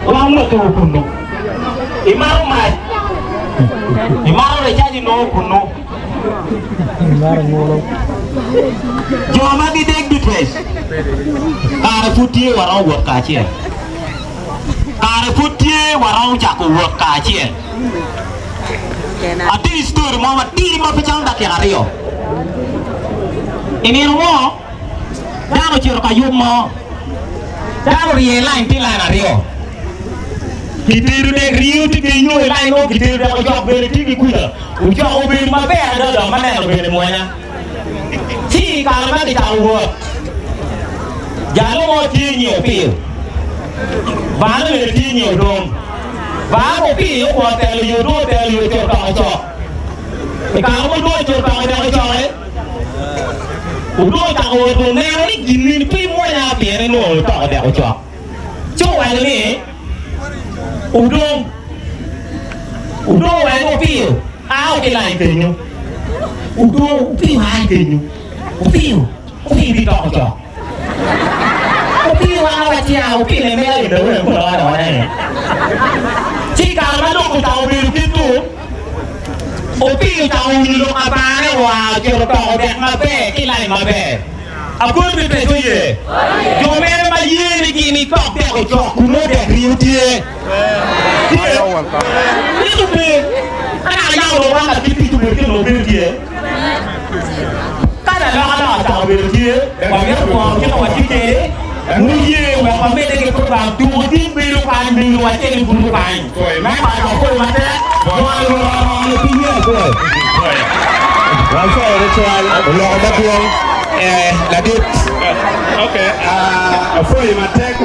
Wan mwakkiwu kunnu. Imato mac, imato ricac inongo kunnu. Jo ma gideg Beatrice, kare pud tye waromo wot kacel. Kare pud tye waromo cako wot kacel. Atye ki story mo matidi ma pe camo dakika aryo. I nino mo, dano ocito ka yub mo. Dano orye i lain tye lain aryo. Kitedo dek ringo tye kenyo i lain mo, kitedo dek ocok bene tye ki kuca. Ocok obedo maber adada ma neno bene mwonya. Ci i kare ma kicako wot, jalo mo tye nyo opiyo, bano bene tye nyo odong. Bano opiyo okwongo telo yo, odong otelo yo ocito toko cok. I kare ma odong ocito toko dek ocoke, odong ocako wot oneno ni gin mini pe mwonya pien enongo otoko dek ocok. Ci owaco ni, Odong, odong owaco ni opiyo, ao ki lain kenyo. Odong, opiyo a i kenyo. Opiyo, opiyo bi toko cok. Opiyo a wa ci a, opiyo ne mega i lobo kun doko adona ni. Ci i kare ma lok ocako bedo kit-tu, opiyo ocako winyo lok abane oa ocito toko dek maber ki lain maber. Akor pi pec oye. Jo mene ma ye ni gin i tok tek ocok kun nongo dek ringo tye? Tye? Mito pe. Ka naka yam onongo wan lakit tic obedo ki onongo bedo tye. Ka laloka loka ocako bedo tye, wamito kworo kit ma watye kwede. Muye wek wamedde ki program tuko tin bedo kany bedo wacel i buto kany. Me maco apwoyo matek. Jwalo roro pi ye apwoyo. Wapwoyo tutwal oloko madwong ladit. Apwoyo matek.